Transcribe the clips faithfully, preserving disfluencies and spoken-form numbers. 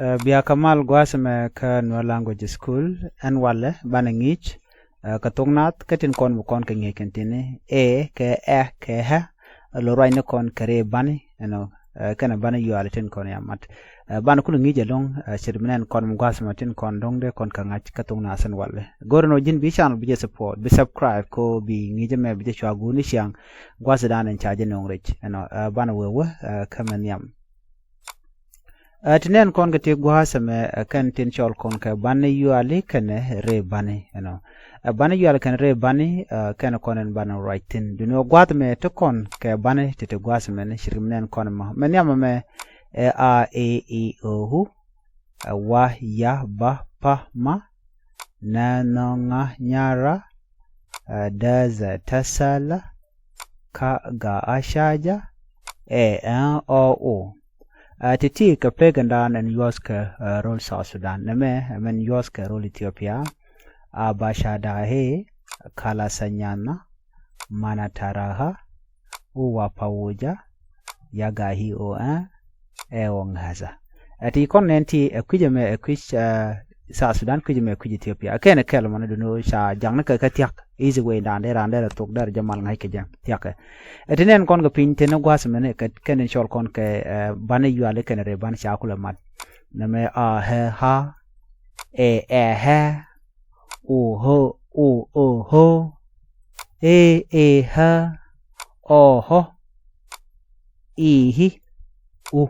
Ɛ, bia kä mal gua̱a̱th ɛmɛ kä Nuer Language School. Ɛn walɛ banɛ ŋi̱i̱c, ɛ, kɛ thok naath kä tin kɔn bi kɔn kɛ ŋi̱i̱c kɛn tini ɛ kɛ ɛ kɛ ɛ. Lo ruacni kɔn kɛ ri bani ɛnɔ, ɛ, kɛnɛ bani yuali tin kɔn ya mat. Ɛ, banɛ kulɛ ŋi̱i̱c ɛlɔ̱ŋ, ɛ, ce̱t mi nɛn kɔn mi gua̱a̱th ɛmɛ tin kɔn dɔ̱ŋ dee kɔn kɛ ŋa̱c kä thok naath ɛn walɛ. Go̱rɛ nɔ ji̱n bi channel bi jɛ support, bi subscribe ko bi ŋi̱i̱c ɛmɛ bi jɛ cua guuni ciaŋ gua̱a̱th dan ɛn ca jɛ nöŋ rɛc ɛnɔ, ɛ, banɛ wee wee, ɛ, kä mɛ nhiam. Ɛ, ti nɛn kɔn kɛ ti gua̱a̱th ɛmɛ, ɛ, kɛn tin cɔl kɔn kɛ bani yuali kɛnɛ ri bani ɛnɔ. Ɛ, bani yuali kɛnɛ ri bani, ɛ, kɛnɛ kɔn ɛn bani ruac thi̱n. Duni ɔ gua̱a̱th ɛmɛ ti kɔn kɛ bani ti ti gua̱a̱th ɛmɛ ni cirkɛ mi nɛn kɔn ɛmɔ. Mɛ nhiam ɛmɛ ɛ a e i o u, ɛ wa ya ba pa ma, nɛ nhɔ ŋa nya ra, ɛ dɛ zɛ tɛ sɛ lɛ, ka ga a ca ja, ɛ ɛ ɔ o. Ɛ, ti ti kɛ pek in dan ɛn yuɔth kɛ, ɛ, rol South Sudan. Nɛmɛ, ɛ, mɛn yuɔth kɛ rol Ethiopia. A ba ca da he, kala sa nyana, mana taraha, u wa pa wuja, ya ga hi o ɛ, ɛ o ŋa̱tha. Ɛ, ti kɔn nɛn ti, ɛ, kui̱c ɛmɛ, ɛ, kui̱c, ɛ, South Sudan, kui̱c ɛmɛ, kui̱c Ethiopia. Ɛ, kɛn ɛ kɛl mɔni duni ca jaŋni kɛ kɛ thiak. Easy way dan dee ran dee rɛ thok dee rɛ jɛ mal ŋa̱c kɛ jɛ thiakɛ. Ɛ ti nɛn kɔn kɛ piny teni gua̱a̱th mɛni kɛ kɛn in cɔl kɔn kɛ, ɛ, bani yuali kɛn rɛ bani ca kulɛ mat. Nɛmɛ a hɛ ha, ɛ ɛ hɛ, o ho, o o ho, e e hɛ, ɔ hɔ, i hi, u.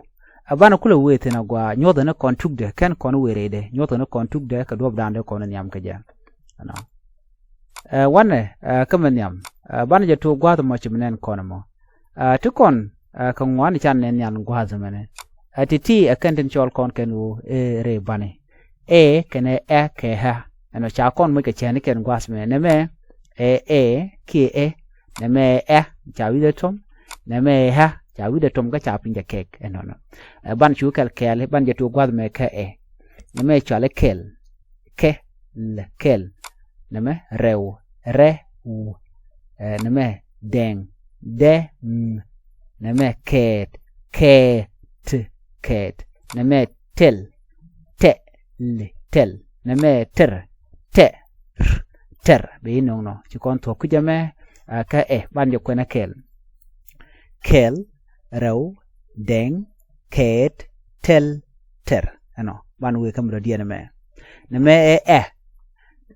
Ɛ banɛ kulɛ wee thin agua nyuɔthɛ ni kɔn tukdɛ kɛn kɔn wee rɛydɛ nyuɔthɛ ni kɔn tukdɛ kɛ duɔp da̱a̱n dee kɔn nhiam kɛ jɛ. Ɛnɔ. Ɛ, wanɛ, ɛ, kä mɛ nhiam, ɛ, banɛ jɛ tuuk gua̱a̱th mɔ ci mi nɛn kɔn mɔ. Ɛ, ti kɔn, ɛ, kɛ ŋuan can nɛn nhial gua̱a̱th mɛnɛ. Ɛ, ti ti ɛ kɛn tin cɔl kɔn kɛn ɣöö ɛ rɛy bani. Ɛ kɛnɛ ɛ kɛ ɛ. Ɛnɔ ca kɔn moc kɛ cɛɛni kɛn gua̱a̱th mɛ. Nɛmɛ ɛ ɛ kiɛ ɛ. Nɛmɛ ɛ ca wi̱cdɛ tɔm. Nɛmɛ ɛ ca wi̱cdɛ tɔm kä ca piny jɛ kɛk. Ɛnɔnɔ. Ɛ, ban cu kɛl kɛɛl, ban jɛ tuuk gua̱a̱th mɛ kä ɛ. Nɛmɛ cɔal i̱ kɛl. Kɛ, lɛ, kɛl. Nɛmɛ rɛw, rɛ, w. Ɛ, nɛmɛ dɛŋ, dɛ, ŋ. Nɛmɛ kɛɛt, kɛɛt, kɛɛt. Nɛmɛ tɛl, tɛ, l, tɛl. Nɛmɛ tɛr, tɛ, r, tɛr. Bɛ inɔŋ nɔ. Ci kɔn thuɔ̱k kui̱c ɛmɛ, ɛ, kä ɛ, ban jɛ kuɛn ɛ kɛl. Kɛl, rɛw, dɛŋ, kɛɛt, tɛl, tɛr. Ɛnɔ, ban wëë kä mi dɔ̱diɛn ɛmɛ. Nɛmɛ ɛ ɛ.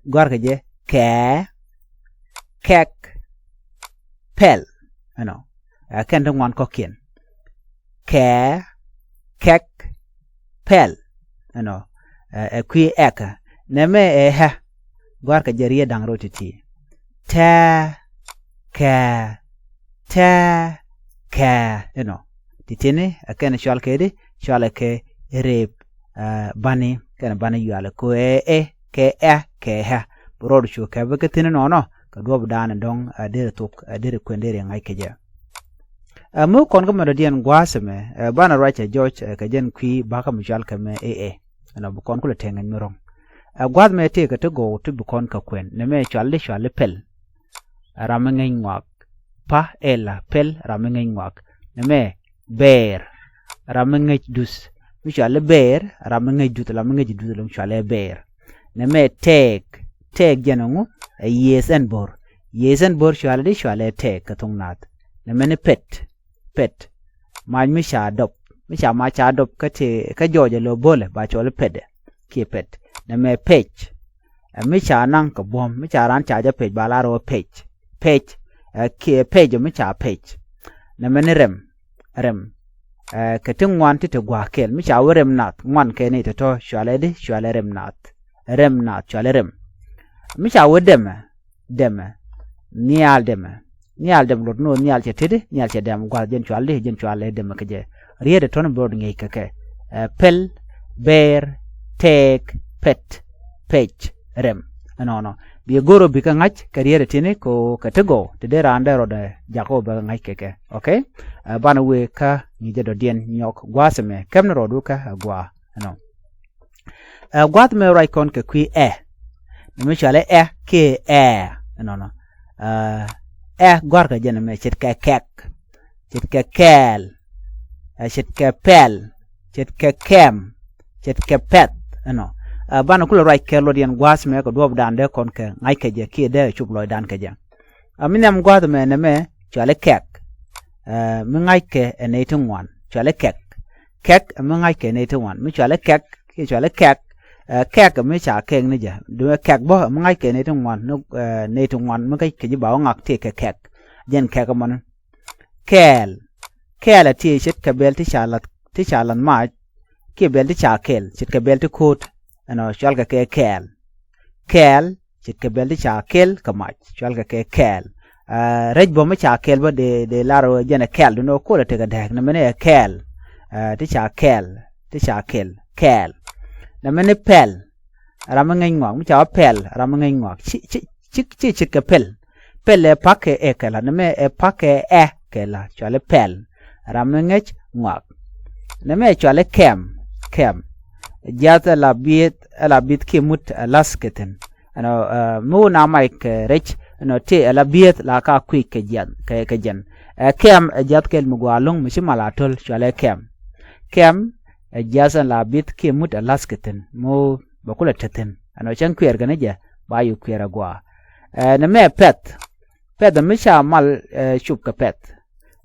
Gɔ̱a̱rkɛ jɛ, kɛɛ, kɛk, pɛl. Ɛnɔ, ɛ kɛn ti ŋuan kɔ̱kiɛn. Kɛɛ, kɛk, pɛl. Ɛnɔ, ɛ, ɛ kui̱ ɛk. Nɛmɛ ɛ ɛ. Gɔ̱a̱rkɛ jɛ riet da̱ŋ rɛw ti̱ti̱. Tɛɛ, kɛɛ, tɛɛ, kɛɛ. Ɛnɔ. Ti̱ti̱ni, ɛ kɛn cɔal kɛ di, cɔal kɛ rɛy, ɛ, bani, kɛn bani yuali. Ko ɛ ɛ, kɛ ɛ, kɛ ɛ. Bi rɔɔdu cu kɛ bi kä thi̱n nɔnɔ, kɛ duɔ̱p da̱a̱n dɔ̱ŋ, ɛ, derɛ thok, ɛ, derɛ kuɛn derɛ ŋa̱c kɛ jɛ. Ɛ, mi kɔn kä mɛ dɔ̱diɛn gua̱a̱th ɛmɛ, ɛ, banɛ ruac ɛ jɔc, ɛ, kɛ jɛn kui̱ bakä mi cɔal kɛ mɛ ɛ ɛ. Ɛnɔ bi kɔn kulɛ tɛŋ ŋäc mi rɔ̱ŋ. Ɛ, gua̱a̱th mɛ tëëkɛ ti gɔw ti bi kɔn kɛ kuɛn. Nɛmɛ cɔal di cɔal di pɛl. Ram mi ŋäc ŋuak. Pa ɛ la pɛl ram mi ŋäc ŋuak. Nɛmɛ bɛɛr. Ram mi ŋäc duth. Mi cɔal di bɛɛr ram mi ŋäc duth, ram mi ŋäc duth, ram mi cɔal ɛ bɛɛr. Nɛmɛ tɛɛk. Tɛɛk jɛn ɛŋu? Ɛ yiëëth ɛn bo̱r. Yiëëth ɛn bo̱r cɔal di cɔal ɛ tɛɛk kɛ thoŋ naath. Nɛmɛ ni pɛt. Pɛt. Mac mi ca dɔp. Mi ca mac ca dɔp kä ti, kä jɔɔcɛ lo̱ bo̱lɛ ba cɔl i̱ pɛtdɛ. Kiɛ pɛt. Nɛmɛ pɛc. Ɛ mi ca naŋ kɛ buɔ̱m. Mi ca raan ca jɛ pɛc ba lar ɣöö pɛc. Pɛc. Ɛ kiɛ pɛc ɛ mi ca pɛc. Nɛmɛ ni rɛm. Rɛm. Ɛ kɛ ti ŋuan ti ti gua̱a̱k kɛl. Mi ca wee rɛm nath. Ŋuan kɛ ni ti tɔ̱ cualɛ di, cualɛ rɛm nath. Rɛm nath, cualɛ rɛm. Mi ca wee dɛmɛ. Dɛmɛ. Nhial dɛmɛ. Nhial dɛmɛ lot ni ɣöö nhial cɛ teti, nhial cɛ dɛm gua̱th jɛn cual di, jɛn cual ɛ dɛmɛ kɛ jɛ. Riet ɛ tɔ̱ni bi rɔɔd ŋi̱i̱c kɛ kɛ. Ɛ, pɛl, bɛɛr, tɛɛk, pɛt, pɛc, rɛm. Ɛnɔnɔ. Bi go̱r ɔ bikɛ ŋa̱c kɛ riet ɛ tini ko kɛ ti gɔw, ti dee raan dee rɔɔdɛ jak ɔ bɛ ŋa̱c kɛ kɛ. Okay? Ɛ, banɛ wëë kä ŋi̱i̱cɛ dɔ̱diɛn nyɔk gua̱a̱th ɛmɛ. Kɛm ni rɔɔdu kä ɛ gua̱a̱. Ɛnɔ. Ɛ, gua̱th mɛ ruac kɔn kɛ kui̱ ɛ. Nɛmɛ cualɛ ɛ kiɛ ɛ. Ɛnɔnɔ. Ɛ, ɛ gɔ̱a̱rkɛ jɛn ɛmɛ ce̱tkɛ kɛk. Ce̱tkɛ kɛɛl. Ɛ, ce̱tkɛ pɛl. Ce̱tkɛ kɛm. ce̱tkɛ pɛ̈th ɛnɔ. Ɛ, banɛ kulɛ ruac kɛ luɔt yɛn gua̱a̱th mɛ kɛ duɔ̱ɔ̱pdan dee kɔn kɛ ŋa̱c kɛ jɛ kiɛ dee cup lɔcdan kɛ jɛ. Ɛ, mi nhiam gua̱a̱th mɛ nɛmɛ cɔali kɛk. Ɛ, mi ŋa̱ckɛ ɛ nɛy ti ŋuan cɔali kɛk. Kɛk ɛ mi ŋa̱ckɛ ɛ nɛy ti ŋuan, mi cɔali kɛk kiɛ cɔali kɛk. Ɛ, kɛk ɛ mi ca kɛk ni jɛ, duŋ ɛ kɛk bä ɛ mi ŋa̱ckɛ ɛ nɛy ti ŋuan, ni, ɛ, nɛy ti ŋuan mi kä kɛ ji̱ ba wä ŋak tëë kɛ kɛk. Jɛn kɛk ɛmɔni. Kɛɛl. Kɛɛl ɛ tëë ce̱tkɛ bɛl ti ca lath, ti ca lath mac kiɛ bɛl ti ca kɛl, ce̱tkɛ bɛl ti ko̱o̱t ɛnɔ cɔalkɛ kɛ kɛɛl. Kɛɛl ce̱tkɛ bɛl ti ca kɛl kɛ mac cɔalkɛ kɛ kɛɛl. Ɛ, rɛc bä mi ca kɛl bä dee, dee lar ɣöö jɛn ɛ kɛɛl, duŋ ɣöö kolɛ tekɛ dääk, nɛmɛni ɛ kɛɛl. Ɛ, ti ca kɛɛl, ti ca kɛl, kɛɛl. Nɛmɛni pɛl, ram mi ŋäc ŋɔak, mi ca wä pɛl, ram mi ŋäc ŋɔak. Ci, ci, ci, ci ce̱tkɛ pɛl. Pɛl ɛ pa̱k kɛ ɛ kɛ la, nɛmɛ ɛ pa̱k kɛ ɛ kɛ la, cɔali pɛl. Ram mi ŋäc ŋɔak. Nɛmɛ cɔali kɛm, kɛm. Jiath ɛ la bi̱i̱th, ɛ la bi̱i̱th kiɛ mut ɛ la̱th kɛ thi̱n. Ɛnɔ, ɛ, mi wun a mac kɛ rɛc, ɛnɔ tëë ɛ la bi̱i̱th la ka kui̱c kɛ jiath, kɛ, kɛ jɛn. Ɛ, kɛm ɛ jiath kɛl mi gɔaa ɛlɔ̱ŋ mi ci mal a to̱l, cɔali kɛm. Kɛm ɛ jiath ɛn la bi̱i̱th kiɛ mut ɛ la̱th kɛ thi̱n, mi wun bɛ kulɛ te thi̱n. Ɛnɔ cäŋ kuiɛɛr kɛn jɛ, ba yuk kuiɛɛr ɛ gɔaa. Ɛ, nɛmɛ pɛ̈th. Pɛ̈th ɛ mi ca mal, ɛ, cup kɛ pɛ̈th.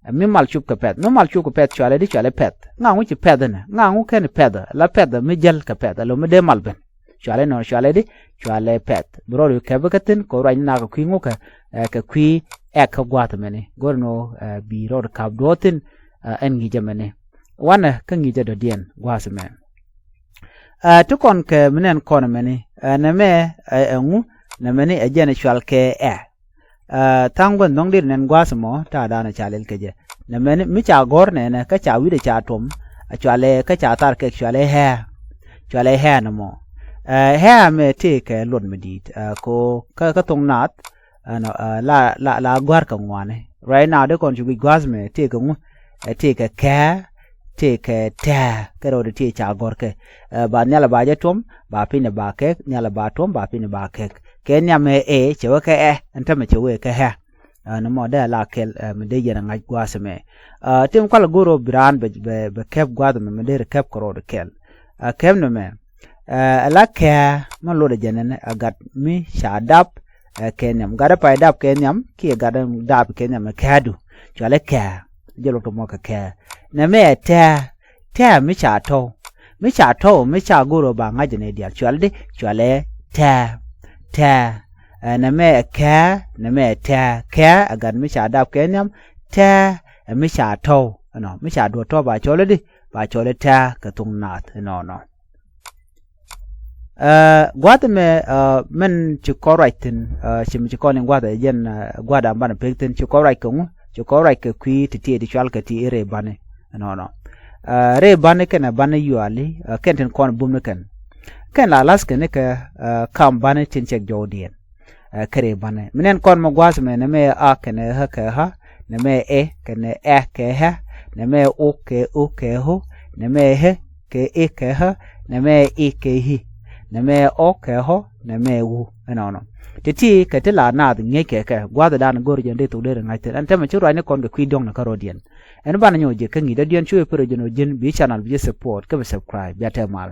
Ɛ mi mal cup kɛ pɛ̈th. Mi mal cup kɛ pɛ̈th cɔali di, cɔali pɛ̈th. Ŋa̱ŋu ci pɛ̈th ɛnɛ. Ŋa̱ŋu kɛn pɛ̈th. La pɛ̈th ɛ mi jäl kɛ pɛ̈th. Alo mi dee mal ben. Cɔali nɔ, cɔali di, cɔali pɛ̈th. Bi rɔɔdu kɛp kä thi̱n, kɛ ruac ni nak kɛ kui̱ ŋukɛ, ɛ, kɛ kui̱ ɛk kä gua̱a̱th mɛni. Go̱r nɔ, ɛ, bi rɔɔdu kap duɔ̱ɔ̱th thi̱n, ɛ, ɛn ŋi̱i̱cä mɛni. Wanɛ kä ŋi̱i̱cä dɔ̱diɛn gua̱a̱th mɛ. Ɛ, ti kɔn kɛ mi nɛn kɔn mɛni, ɛ, nɛmɛ, ɛ, ɛ ŋu, nɛmɛni ɛ jɛn ɛ cɔal kɛ ɛ. Ɛ, tha̱a̱ŋ gua̱n nhɔ̱ŋ dee nɛn gua̱a̱th mɔ, ta̱a̱ da̱a̱n ɛ ca lɛl kɛ jɛ. Nɛmɛni mi ca gɔ̱r nɛnɛ, kä ca wi̱cdɛ ca tuɔm, ɛ cɔalɛ, kä ca thar kɛk cɔalɛ ɛ. Cɔalɛ ɛ nɛmɔ. Ɛ, ɛ mɛ tëë kɛ luɔt mi di̱i̱t, ɛ, ko, kä, kä thoŋ naath, ɛnɔ, ɛ, la, la, la gɔ̱a̱r kɛ ŋuani. Right now, dee kɔn cu guic gua̱a̱th mɛ, tëë kɛ ŋu, ɛ, tëë kɛ kɛ, tëë kɛ tɛɛ, kɛ rɔɔdɛ tëë ca gɔ̱r kɛ. Ɛ, ba nhial ba jɛ tuɔm, ba pi̱n ɛ ba kɛk, nhial ba tuɔm, ba pi̱n ɛ ba kɛk. Kɛ nhiam ɛ ɛ, cɛ wee kɛ ɛ, ɛn tämɛ cɛ wee kɛ ɛ. Ɛ, ni mɔ dee la kɛl, ɛ, mi dee yɛn ɛ ŋa̱c gua̱a̱th mɛ. Ɛ, tim kual go̱r ɔ bi raan bɛ, bɛ, bɛ kɛp gua̱a̱th mɛ, mi dee ri kɛp kɛ rɔɔdɛ kɛl. Ɛ, kɛp ni mɛ. Ɛ, ɛ la kɛ, mi lotdɛ jɛ nɛnɛ, ɛ gat mi ca dap, ɛ, kɛ nhiam. Gat ɛ pay dap kɛ nhiam, kiɛ gat ɛ dap kɛ nhiam ɛ kɛɛdu. Cɔalɛ kɛ, jɛ lotdɛ mɔ kɛ kɛ. Nɛmɛ ɛ tɛɛ, tɛɛ mi ca tɔw. Mi ca tɔw, mi ca go̱r ɔ ba ŋa̱c jɛ nɛ diaal. Cɔalɛ di, cɔalɛ tɛɛ, tɛɛ. Ɛ, nɛmɛ ɛ kɛ, nɛmɛ ɛ tɛɛ. Kɛ, ɛ gat mi ca dap kɛ nhiam, tɛɛ, ɛ mi ca tɔw. Ɛnɔ, mi ca duɔt tɔw ba cɔl di, ba cɔl tɛɛ kɛ thuŋ naath, ɛnɔnɔ. Ɛ, gua̱a̱th mɛ, ɛ, mɛn ci kɔn ruac thi̱n, ɛ, ci mi ci kɔn in gua̱a̱th ɛ jɛn, ɛ, gua̱a̱th an banɛ pek thi̱n, ci kɔn ruac kɛ ŋu, ci kɔn ruac kɛ kui̱ ti tiee ti cual kɛ ti i̱ rɛy bani. Ɛnɔnɔ. Ɛ, rɛy bani kɛnɛ bani yuali, ɛ, kɛn tin kɔn bum ni kɛn. Kɛn la la̱th kɛn ni kɛ, ɛ, kam bani tin cɛk jɔwdiɛn. Ɛ, kɛ rɛy bani. Mi nɛn kɔn mɛ gua̱a̱th mɛ nɛmɛ a kɛnɛ ɣä kɛ ɣä, nɛmɛ ɛ kɛnɛ ɛ kɛ ɣä, nɛmɛ o kɛ o kɛ ɣo, nɛmɛ ɣä kɛ ɛ kɛ ɣä, nɛmɛ i kɛ i̱, nɛmɛ ɔ kɛ ɣɔ, nɛmɛ wu. Ɛnɔnɔ. Ti ti kɛ ti la naath ŋi̱eec kɛ kɛ, gua̱a̱th dan go̱r jɛn dee thok dee ri ŋa̱c thi̱n. Ɛn tɛmɛ ci ruacni kɔn kɛ kui̱ diɔ̱ŋnɛ kä rɔ̱diɛn. Ɛn banɛ nyɔk jɛ kä ŋi̱i̱c dɔ̱diɛn cu ɛ pär jɛn ɔ ji̱n bi channel bi jɛ support kä bi subscribe. Bia tɛm mal.